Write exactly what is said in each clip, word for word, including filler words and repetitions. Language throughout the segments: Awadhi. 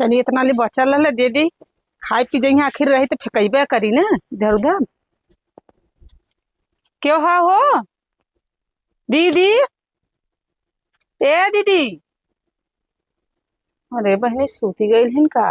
चली, इतना ले बचल रहले, दे दी, खाई पी जइहें, आखिर रही तो फेंकइबे करी ना इधर उधर। क्यों हा हो दीदी? ए दीदी, अरे बहिनी, सूती गइल हिन का?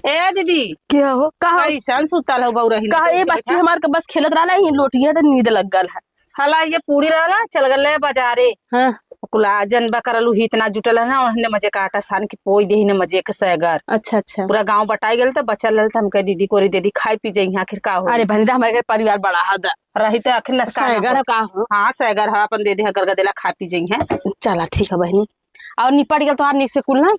ए दीदी, क्या हो? का हो? कैसन सुतल हो बउरही? का हो, ये बच्ची हमार के बस खेलत रहला, यही लोटिया त नींद लग गल है। हला ये पूरी रहला, चल गले बाजारे। हाँ। कुला जनबा करल, उही इतना जुटल है ना, ओहने मजे का आटा सान के पोई देही ने मजे के सैगर। अच्छा, अच्छा। पूरा गाँव बटाई गल त बचल रहल त हम कहे दीदी कोरी दे दी, खाई पी जाई, आखिर का हो। अरे बहिनी, हमारे घर परिवार बड़ा है द। रही त आखिर नसकाना सैगर होत। का हो? हाँ, सैगर है, अपन दे दे, अगर गदेला खा पी जाई है। चला ठीक है बहिनी। और निपट गल तोहार नीक से कुल ना?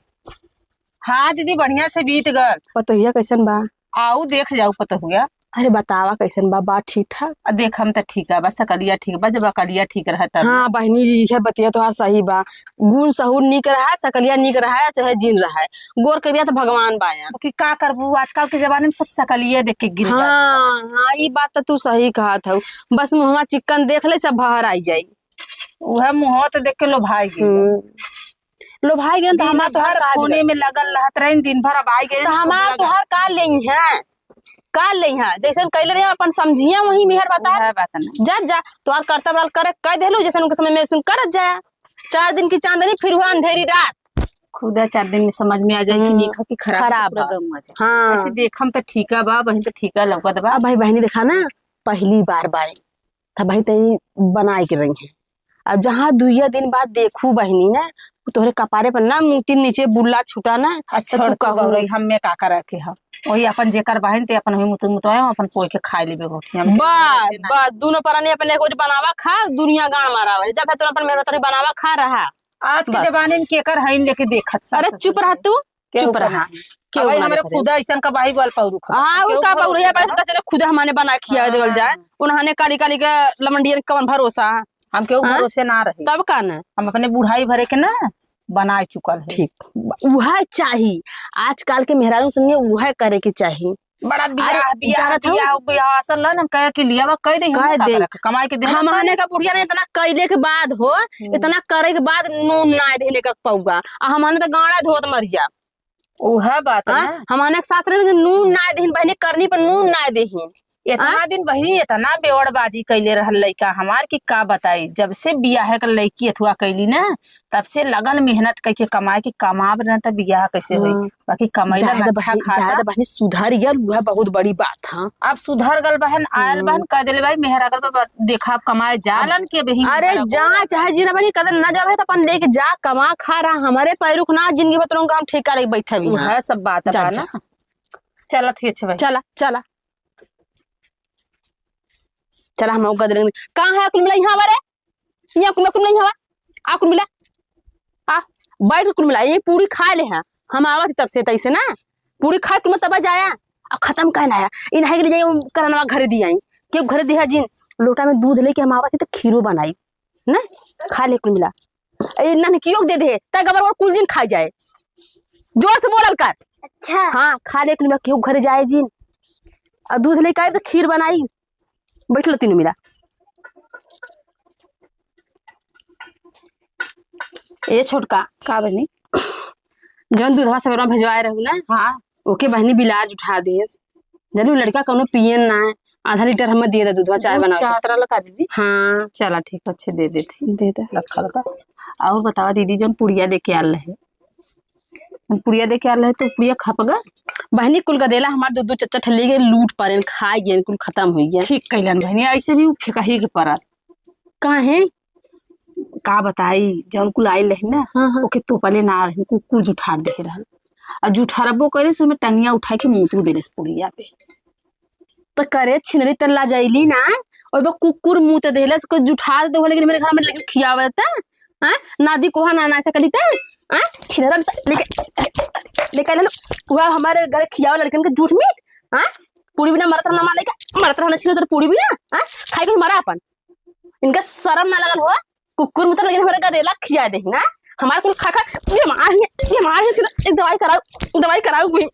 हाँ दीदी, बढ़िया से बीत गल। पतोहिया कैसन बा? आऊ देख जाऊ पतोहिया। अरे बतावा कैसन बा, बा ठीक ठाक? आ देख हम त ठीक है, बस सकलिया ठीक बा, जब अकलिया ठीक रहे तब। हाँ बहिनी, इहे बतिया तोहार सही बा। गुण सहूर नीक रहे, सकलिया नीक रहे, चाहे जिन रहे, गोर करिया त भगवान बाया। कि का करबू, आजकल के जमाने में सब सकलिया देख के गिर जात। हाँ, हाँ, ई बात त तू सही कहत हऊ। बस मुहवा चिक्कन देख ले, सब बाहर आई जाई। उहे मुहवा त देख के लोभाई गई। हम्म। लोभाई गइन त दिन हमार तोहार भर का फोने बिगड़? में लगल रहत रहिन, दिन भर अब आई गइन त हमार तोहार का लेई है? का लेई है? जैसन कैले रहे अपन समझिया वही मेहर बता। उहे बात ना। जा, जा, तोहार कर्तव्य रहल करे, कह देलू, जैसन उनके समय में सुन करत जाया। चार दिन की चांदनी, फिर हुआ अंधेरी रात। खुदा चार दिन में समझ में आ जाए कि हम्म, नीक है कि खराब है, खराब पूरा बा। गम आ जाए। हाँ। ऐसे देखम त ठीका बा, बहिन त ठीका लौकत बा। अब भाई बहिनी देखा ना, पहली बार बाई, त भाई तई बनाए के रही है। अब जहाँ दुइया दिन बाद देखू बहिनी ना, उ तोहरे कपारे पर ना मुँह तीन नीचे बुल्ला छूटा ना, आ त तू छोड़ तू कहू। गौरई, हम्मे का करे के ह? वही अपन जेकर बहिन ते अपन वही मुतु मुतवाए, अपन कोई के खाए लेबे गोठिया में। बस, बस, दुनो परानी अपन एक ओरी बनावा खा, दुनिया गाड़ मारावा। जब है तो अपन मेहरा तोरी बनावा खा रहा। आज के बस। जमाने में केकर हईन लेके देखत अरे ससुर चुप रह के। तू, केहू चुप का रहा। नाही। केहू अब भाई ना हमरे देखे। खुदा ऐसन का बाही बल पाऊ रुखा। हाँ, उ केहू का भरोसे बउरिया ना। पास खुदा से खुदा हमने बना खिया देवल जाए। हाँ। उन्होंने काली काली का लमंडियन कवन भरोसा। हम केहू हाँ? भरोसे ना रही। तब का ना? हम अपने बुढ़ाई भरे के ना बनाए चुकल है। ठीक। उहे चाही। आजकल के मेहरारू संगे उहे करे के चाही। बड़ा अरे, बियाह, बियाह, जानत हऊ? बियाह, बियाह, असल ना, हम कहे कि लियावा, कह दे, हम कह का दे। करे, कमाए के देना हम कह हने दे। का बुढ़िया ने इतना कैले के बाद हो, हम्म। इतना करे के बाद नून ना देने का पौगा। आ हम हने तो गाड़ा धोत मर जा। उहे बात हाँ? ना। हम हने के सास रहे कि नून ना देहिन, बहिनी करनी पर नून ना देहिन। इतना हाँ? दिन बहिनी इतना बेवड़बाजी कैले रहल लइका हमार कि का बताई। जब से बियाह के लइकी अथुआ कैली ना, तब से लगन मेहनत कइके कमाए कि कमाब ना त बियाह कैसे होई। हाँ। बाकी कमैला जाए द अच्छा बहिनी, खासा। जाए द बहिनी, सुधर गल, उहे बहुत बड़ी बात है। अब सुधर गल बहन, आयल हम्म। बहन, कह देले भाई मेहर अगर बा-, देखा अब कमाए जालन अब के बहिन अरे घर जा, अगोर। चाहे जिन बहिनी कदर ना जावे त अपन लेके जा, कमा खा रहा, हमारे पैरुख ना जिंदगी भर तोन का हम ठेका रही बैठा भी उहे सब बात जा, बा जा। ना। चलत ही अच्छे भाई। चला, चला। चला, हम ओका देलेंगे। कहाँ है कुल मिला यहाँ हमारे? यहाँ कुल मिला, कुल मिला यहाँ हमारे। आ कुल मिला। आ, बैठ कुल मिला। ये पूरी खा ले हैं। हम आवत तब से तैसे ना। पूरी खा कुल मिला तब जाया। अब खत्म कहना है। इन है के लिए जाइए, करनवा घरे दिया आई। क्यों घरे दिया जिन? लोटा में दूध लेके हम आवत ही तो खीरो बनाई। ना? खा ले कुल मिला। ए, ननकियो के दे दे। तै गबर और कुल जिन खा जाए। जोर से बोलल कर। अच्छा। हाँ, खा ले कुल मिला। क्यों घरे जाए जिन? और दूध लेके आए तो खीर बनाई। बैठ लो तीनों मिला। ए छोटका, का बनी? जौन दूधवा सवेरवा भेजवाए रहू ना, हाँ। ओके बहिनी बिलार जुठा देस। जानू लड़का कौनो पियन ना है, आधा लीटर हमें दे दे दूधवा चाय दूध बनावे। चाहत रहल का दीदी? हाँ। चला ठीक, अच्छे दे देते। दे दे। रखल का। और बतावा दीदी, जौन पुड़िया दे के आल रहे, पुड़िया दे के आल रहे तो पुड़िया खप गल। बहिनी कुल गदेला हमार दू दू चच्चा ठल्ली के लूट परेन, खा गएन, कुल खत्म हो गया। ठीक कैलन बहिनी, ऐसे भी उ फेंकही के परल। काहे? का बताई, जौन कुल आइल रही ना, हाँ, हाँ। ओके तोपले ना रही, कुकुर जुठार दे रहल। आ जुठारबो करे से ओमे टंगिया उठा के मुतू देले से पुड़िया पे। त करे छिनरी त लजाइली ना, और वो कुकुर मुँह ते देहले से कोई जुठार दे हो, लेकिन मेरे घर में लेकिन खियावे त, हाँ? नादी कोहा ना ना सकली त, हाँ? छिनरा त लेके, लेके आइल हलो, वह हमारे घर खियावे लड़कन के जूठ मीठ, हाँ? पूरी बिना मरत रहना मार लेके, मरत रहना छिनरा तोर पूरी बिना, हाँ? खाई के मरा अपन। इनका शर्म ना लगल हो, कुकुर मुतर लेकिन हमारे गदेला खिया दे ना, हमारे कुल खा खा, ये मार है, ये मार है छिनरा, एक दवाई कराओ, दवाई कराओ कोई।